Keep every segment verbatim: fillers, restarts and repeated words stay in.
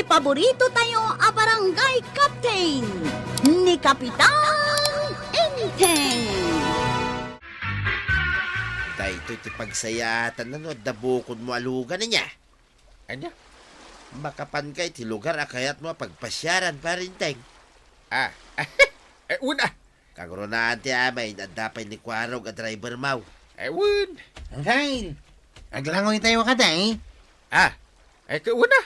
Paborito tayo a barangay captain, ni Kapitan Enteng. Daytoy ti pagsayaatan no adda bukodmo a lugan ania. Ania? Makapanka iti lugar a kayatmo a pagpasiaran, Pare Enteng. Ah, eh, wen a. Kagrunaan ti amin, adda pay ni Kuarog a drivermo. Eh, wen. Angkel, aglangoy tayo kadi. Ah, eh, wen a.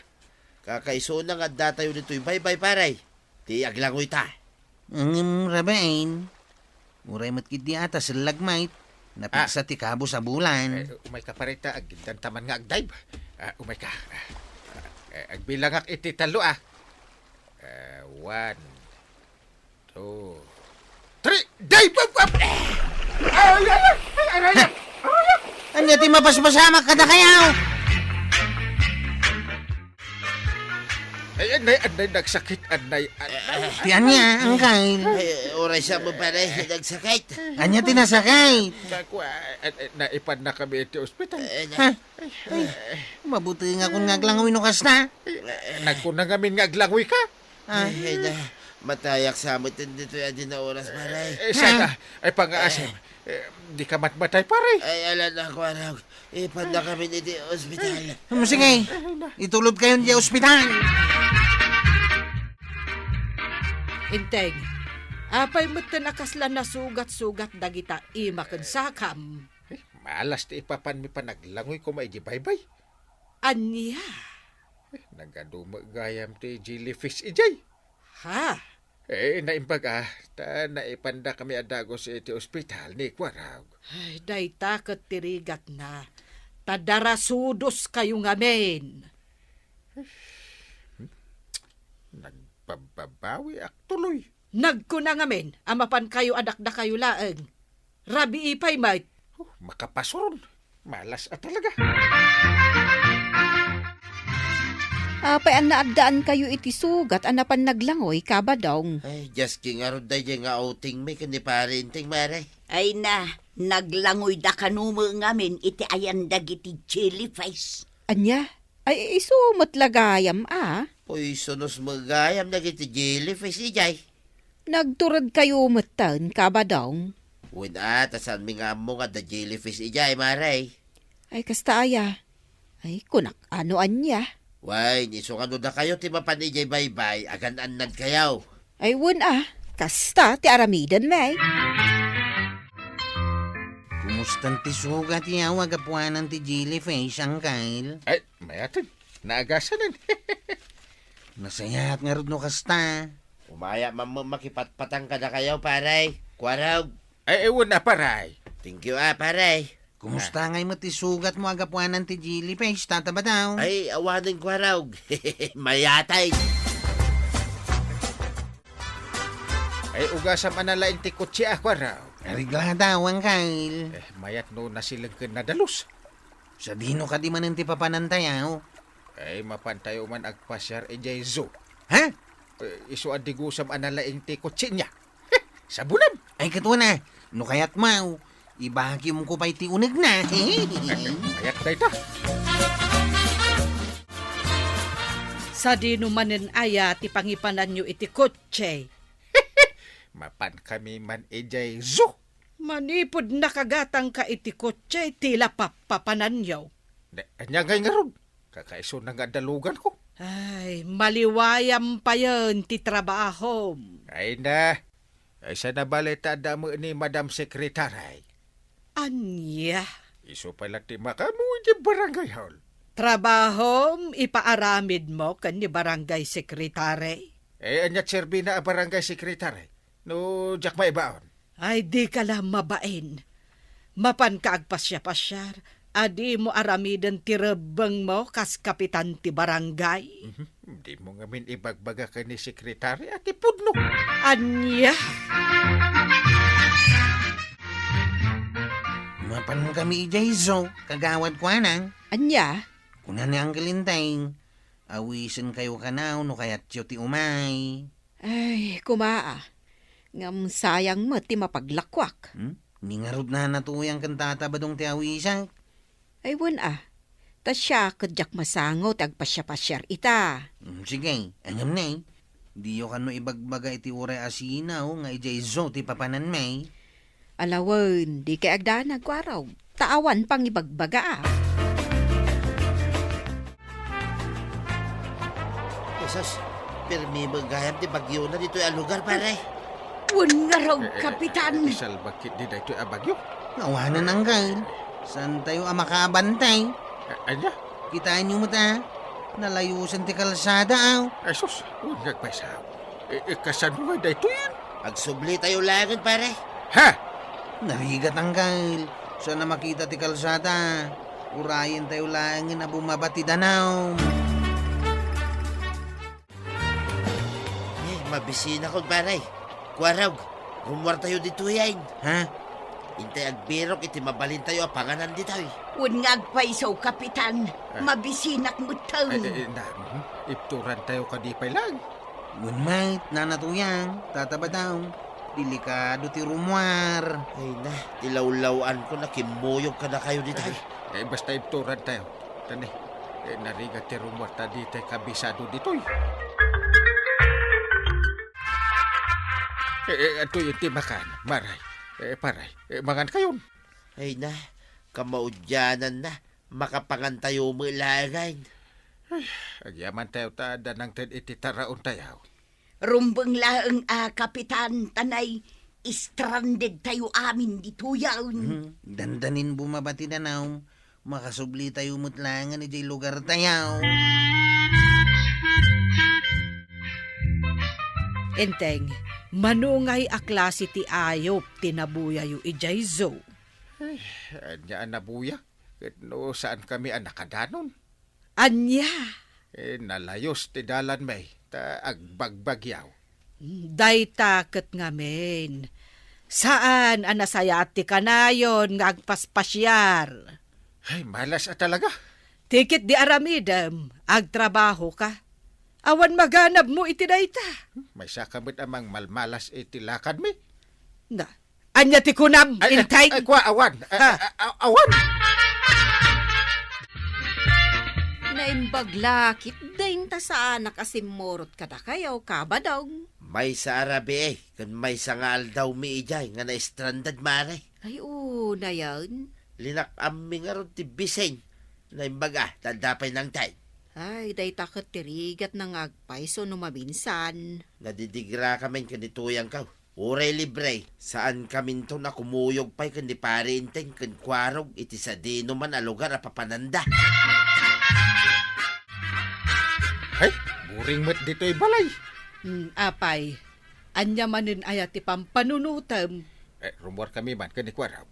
Kakaisuna nga adda tayo ditoy baybay, pare. Ti aglangoyta. Ngem, Rabain, uray met ketdi a ta sellag met, napigsa ti kabus a bulan. Eh, umayka, pare, ta agindanta man nga agdive. Ah, umayka. Ah, eh, agbilangak iti tallo, ah. Eh, one, two, three, dive! Up, up! Ay, ay, ay, ay, aray, aray, aray. Ania ti mabasbasamak kadakayo? Ay, anay, anay, nagsakit, anay, anay. Ti ania, Angkel? Ay, uray sa mo, pare, nagsakit. Ania ti nasakit? Naku, ah, ah, ah, naipannakami iti ospital. Ay, na- Ha? Ay, mabutengakon nga aglangoy no kasta. Nagkuna ngamin nga aglangoyka. Ah. Ay, na, matayak sa mo, ditoy a di na oras, pare. Eh, sana, ay, pangaasem. Eh, di ka matmatay, pare. Ay, ala na, Kuarog. Ipannakami iti ospital. Hmm, sige. Itulod kayo di ospital. Enteng, apay met ten a kasla nasugat-sugat dagita ima ken sakam? Eh, malas ti ipapanmi panaglangoy koma iti baybay. Ania? Eh, nagadu met gayam ti jellyfish idiay. Ha? Eh, naimbag a, ta naipandakami a dagus iti ospital ni Kuarog. Ay, dayta ket ti rigatna, ta darasudoskayo ngamin. Nagbababawiak tuloy. Nagkuna ngamin a mapankayo a dakdakayo laeng. Rabii pay met. Oh, makapasuron. Malas a talaga. Apay a naaddaankayo iti sugat a napan naglangoy, Kabadong? Ay, just king ngarud daydiay nga outing mi ken ni Pare Enteng, mare. Ay na, naglangoyda kano met ngamin iti ayan dagiti jellyfish. Ania? Ay, isu met la gayam a. Poisonous met gayam dagiti jellyfish idiay. Nagturedkayo metten, Kabadong? Wen a, ta saanmi nga ammo nga adda jellyfish idiay, mare. Ay, kasta aya. Ay, kunak, ano ania? Wen, isu nga no dakayo ti mapan idiay baybay, agan-annadkayo. Ay, wen a, kasta ti aramidenmi. Kumustan ti sugat yaw a gapuanan ti jellyfish, Angkel? Ay, mayaten. Naagasanen. Nasayaat ngarud no kasta. Umaya man met makipatpatang kadakayo, pare. Kuarog. Ay, ay, wen a, pare. Thank you, a, pare. Kumusta ngay met ti sugatmo a gapuanan ti jellyfish, Tata Badaw? Ay, awanen, Kuarog. Mayatay. Ay, ugasam a nalaing ti kotse a, Kuarog. Areglada, Angkel. Eh, mayat no nasileng ken nadalus. Sadino kadi manen ti papanantayo? Ay, mapantayo man agpasiar idiay zoo. Ha? Eh, isu a digusam a nalaing ti kotse nia. Sabunam! Ay, ket wen a, no kayatmo, ibagimko pay ti unegna. Mayat dayta. Sadino manen aya ti pangipananyo iti kotse? Mapankami man idiay zoo. Manipud nakagatangka iti kotse, ti la pappapananyo. Ne, ania ngay ngarud? Kakaisuna nga adda luganko. Ay, maliwayam payen ti trabahom. Ay na, ay, sana bale ta adda met ni Madam Secretary. Ania? Isu pay la ti makaammo iti barangay hall. Trabahom ipaaramidmo ken ni barangay secretary? Eh, ania ti serbina a barangay secretary no diak maibaon? Ay, dika la mabain. Mapanka agpasiapasiar a dimo aramiden ti rebbengmo kas kapitan ti barangay. Mhm. Dimo ngamin ibagbaga ken ni sekretary a ti pudno. Ania? Mapankami idiay zoo, kagawad kuana. Ania? Kuna ni Uncle Enteng, awisenkayo kano no kayatyo ti umay. Ay, kuma a. Ngem sayang met ti mapaglakuak. Hmm? Ni ngarud natuyang ken Tata Badong ti awisek? Ay, wen a. Ta siak ket diak masango ti agpasiapasiar ita. Mm, sige, ngem ne, diyo kano ibagbaga iti uray a sinaw nga idiay zoo ti papananmi. Ala wen, dikay agdanag, Kuarog, ta awan pangibagbaga. Jesus, pirmi met gayam ti bagyona ditoy a lugar, pare. Wen ngarud, Eh, eh, Kapitan. Eh, isalbag ketdi daytoy a bagyo. Awanen, Angkel. Saantayo a makaabantay. Eh, ania? Kitaenyo met, a. Nalayosen ti kalsada, aw. Ay, sus, wen nga agpayso. Eh, eh, kasano nga daytoy? Agsublitayo laengen, pare. Ha? Narigat, Angkel. Saan a makita ti kalsada. Urayentayo laengen a bumaba ti danum. Eh, mabisinakon, pare. Kuarog, rummuartayo ditoyen. Ha? Intay agbirok iti mabalintayo a panganan ditoy. Wen nga agpayso, Kapitan. Ah. Mabisinak metten. Eh, eh, eh, na, mhm. Ibturantayo kadi pay laeng. Wen met, Nana Tuyang, Tata Badong. Delikado ti rummuar. Ay na, ti lawlaw-anko a kimmuyog kadakayo ditoy. Eh, eh, basta ibturantayo. Tani, eh, narigat ti rummuarta ditoy kabisado ditoy. Eh, eh, adtoy ti makan, Maray. Eh, Paray, eh, mangankayon. Ay na, kamaudiananna, makapangantayo met laengen. Ay, agyamantayo ta adda nangted iti taraontayo. Rumbeng laeng a, Kapitan, ta naistrandedtayo amin ditoyen. Hmm, dandanin bumaba ti danum, makasublitayo met laengen idiay lugartayo. Enteng, mano ngay a klase ti ayup ti nabuyayo idiay zoo? Eh, ania a nabuya? Ket no saankami a nakadanon? Ania? Eh, nalayos ti dalanmi, ta agbagbagyo. Dayta ket ngamin, saan a nasayaat ti kanayon nga agpaspasiar. Ay, malas a talaga. Ti ketdi aramidem, agtrabahoka. Awan maganabmo iti dayta. Maysaka met a mangmalmalas iti lakadmi. Na, Ania ti kunam, Ay, ay, Intay? Ay, kua, awan. A-, Ha? a-, a-, awan. Naimbag la ketdin ta saanak a simmurot kadakayo, Kabadong. Maysa a rabii ken maysa nga aldawmi idiay nga naistranded, Mare. Ay, unayen. Linak-ammi ngarud ti bisin. Naimbag a, ta adda pay nangted. Ay, dayta ket ti rigatna nga agpayso no maminsan. Nadidigrakamin ken ni Tuyangko. Uray libre, saankaminton a kumuyog pay ken ni Pari Inteng ken Kuarog iti sadinoman a lugar a papananda. Hay, buring met ditoy balay. Hmm, apay, ania manen aya ti pampanunotem? Eh, rummuarkami man ken ni Kuarog.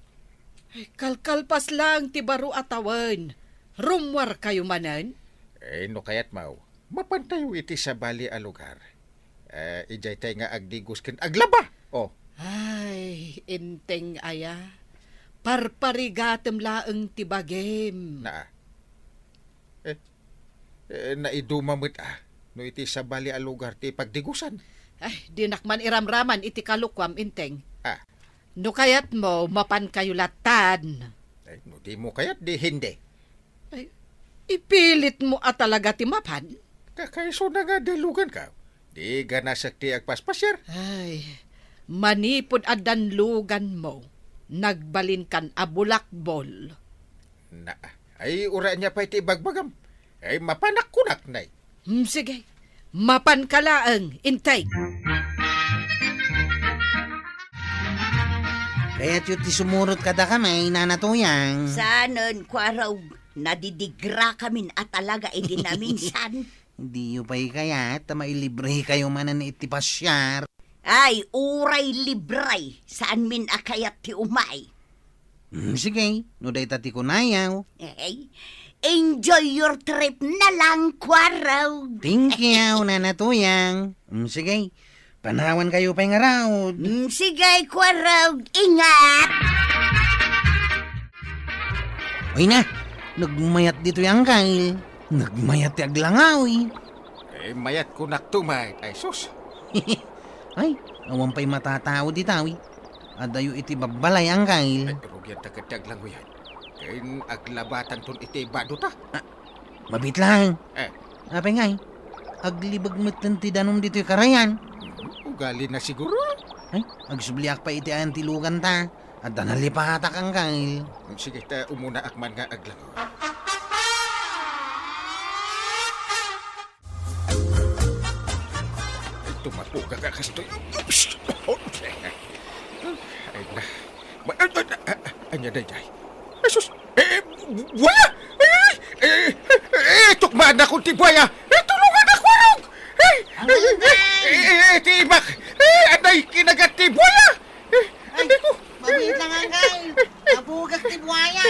Ay, kalkalpas laeng ti baro a tawen. Rummuarkayo manen? Eh, no kayatmo, mapantayo iti sabali a lugar. Eh, idiaytay nga agdigos ken aglaba. Oh. Ay, Inteng aya. Parparigatem laeng ti bagim. Naa. Eh, eh, naiduma met a. No iti sabali a lugar ti pagdigosan. Ay, dinak man iramraman iti kalokuam, Inteng. Ah. No kayatmo, mapankayo lattan. Ay, no dimo kayat, di hindi. Ay, ipilitmo a talaga ti mapan? Kakaisuna nga daluganko. Di ganasek ti agpaspasiar. Ay, manipud a danluganmo, nagbalinkan a bulakbol. Na, ay, uray ania pay ti ibagbagam. Ay, mapanak kunak, nay. Hmm, sige. Mapanka laeng, Inteng. Kayatyo ti sumurot kadakami, Nana Tuyang? Saanen, Kuarog. Nadidigrakamin a talaga idi naminsan. Diyo pay kayat ta mailibrekayo manen iti pasiar? Ay, uray libre, saanmin a kayat ti umay. Mm, sige, no dayta ti kunayo. Eh, enjoy your trip na lang, Kuarog. Thank you, Nana Tuyang. Mm, sige, panawankayo pay ngarud. Mm, sige, Kuarog, ingat! Uy na, nagmayat ditoy, Angkel. Nagmayat ti aglangaw, eh. Eh, mayat kunak tumet, ay sus. Ay, awan pay matatao dita, eh. Adayo iti babbalay, Angkel. Ay, rugianta ket ti aglanguyan. Ken aglabatanton iti badota. Ah, mabit lang. Eh. Apay ngay? aglibeg metten ti danum ditoy karayan. Ugalina siguro. Ay, agsubliak pay iti ayan ti luganta. Adda nalipatak, Angkel. Sige, ta umunaak man nga aglango. Ay, tumapugak a kastoy. Ay, na. Ma-, ay, ay, ay, ania daydiay? Ay, sus! Eh, bu-, buaya! Eh, eh, eh, eh, tukmaanakon ti buaya! Eh, tulonganak, Warog! Eh, eh, eh, eh, eh, ti imak! Eh, anay, kinagat ti buaya! Eh, Ay, andi ko! Mabiit lang, Angkel! Nabugak ti buaya!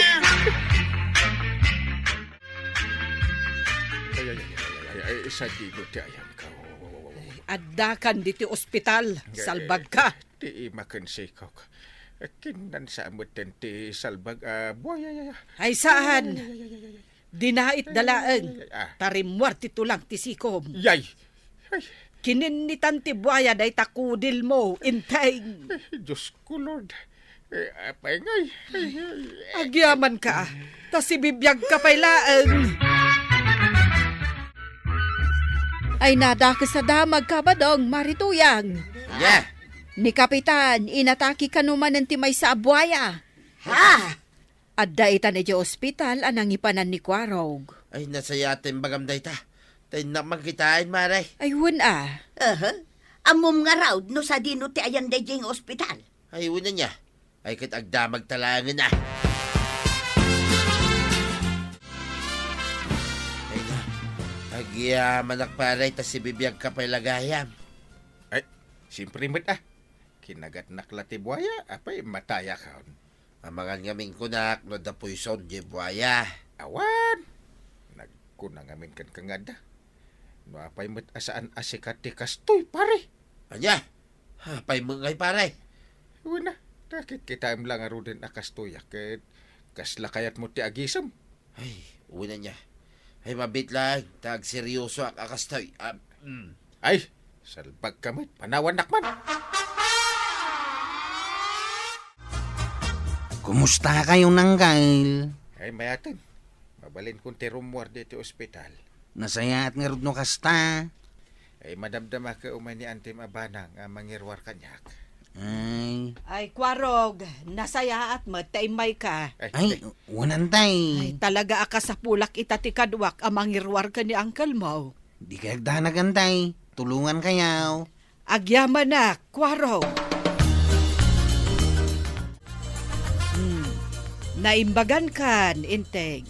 Ay, ay, ay, ay, ay, ay, sadino ti ayanko. Addakan ditoy ospital. Eh, salbagka. Ti imaken sikok. Kinansa metten ti salbag a buaya, ya, ya. Ay, saan? Ay, ay, ay, ay, ay, ay. Dinaitda laeng. Ay, ay, ay, ah. Ta rimmuar ti tulang ti sikom. Yay! Ay. Kininnitan ti buaya dayta kudilmo, Enteng. Ay, Diyos ko, Lord. Eh, apay ngay? Ay, ay, ay. Agyamanka, ta sibibiagka pay laeng. Ay, nadakes a damagka, Badong, Mari Tuyang. Ania? Ni Kapitan, inatake kano manen ti maysa a buaya. Ha? Adda ita idiay ospital a nangipanan ni Kuarog. Ay, nasayaat ti imbagam dayta. Ta innak man kitaen, Mare. Ay, wen a. Aha. Ammom ngarud no sadino ti ayan daydiay nga ospital? Ay, wen ania. Ay, ket agdamagta laengen a. Ay na, agyamanak, pare, ta sibibiagka pay la gayam. Ay, siempre met a. Kinagatnak la ti buaya, apay matayakon. Amangan ngamin kunak no adda poison diay buaya. Awan! Nagkuna ngamin kenka nga adda. No apay met a saan a sika ti kastoy, pare? Ania? Apay met ngay, pare? Wen a, ta kitkitaem la ngaruden a kastoy a ket kasla kayatmo ti agisem. Ay, wen ania. Ay, mabiit laeng, ta agseryosoak a kastoy. Ah, mm. Ay, salbagka met, panawannak man. Kumusta kayo, Angkel? Ay, mayaten. Mabalinkon ti rummuar ditoy ospital. Nasayaat ngarud no kasta. Ay, madamdamaka umay ni Antim a banang a mangiruar kaniak. Ay. Ay, Kuarog, nasayaat met ta immayka. Ay, Ay, ay. Wen, Tay. Ay, talaga a kasapulak ita ti kaduak a mangiruar ken ni uncle mo. Di kay agdanag, Tay. Tulongan kayaw. Agyamanak, Kuarog. Hmm. Naimbagan kan, Enteng.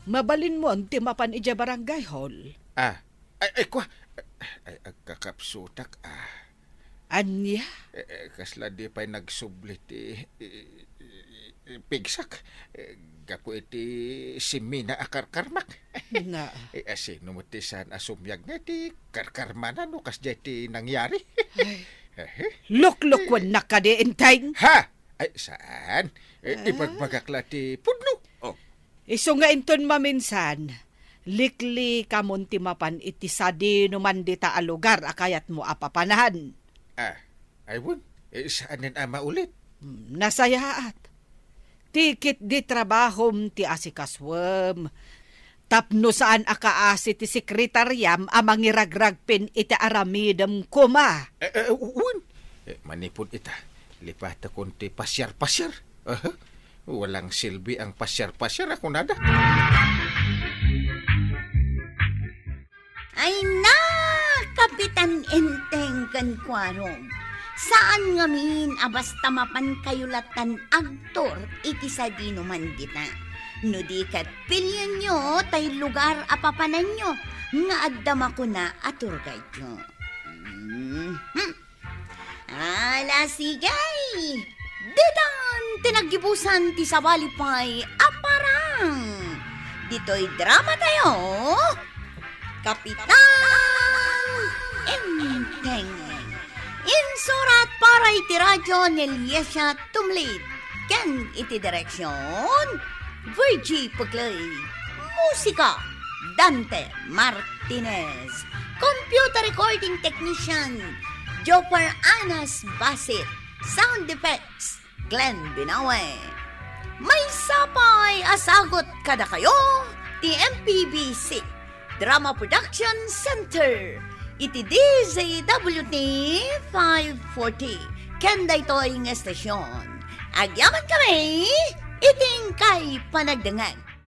Mabalinmon ti mapan idiay barangay hall. Ah, Ay, ay, kua. Ay, agkakapsutak, ah. Ania? Eh, eh, kasla di pay nagsubli ti, eh, eh, eh, pigsak. Eh, gapu iti simina a karkarmak. Na. Eh, asino met ti saan a sumiag nga ti karkarmana no kasdiay ti nangyari? Ay. Eh, eh. Luklukuennak kadi, Enteng? Ha? Ay, saan? Eh, Ah. ibagbagak la ti pudno. Oh. Isu nga inton maminsan, liklikamon ti mapan iti sadinoman dita a lugar a kayatmo a papanan. Ah, ay wen, eh, saanen a maulit? Hmm, nasayaat. Ti ketdi trabahom ti asikasuem. Tapno saan a kaasi ti sekretariam a mangiragragpin iti aramidem koma. Eh, eh, wen. Eh, manipud ita, lipatakon ti pasiar-pasiar. Aha. Walang silbi ang pasiar-pasiar, a kunada. Ay na, Kapitan Enteng ken Kuarog. Saan ngamin a basta mapan kayo latan agtur iti sadinoman dita. No di ket, pilienyo tay lugar a papananyo nga adda makuna a tour guide-yo. Mhm. Ala, sige! Ditan ti naggibusan ti sabali pay a parang. Ditoy drama tayo, Kapitan Enteng. Insurat para iti radyo ni Liesia Tumlid. Ken iti direksyon, Virgie Pugley. Musika, Dante Martinez. Computer recording technician, Jopper Anas Basit. Sound effects, Glenn Binawe. Maysa pay a sagut kadakayo ti M P B C. Drama Production Center iti D Z W T five forty. Ken daytoy nga estasyon, agyaman kami iti inkay panagdengngeg.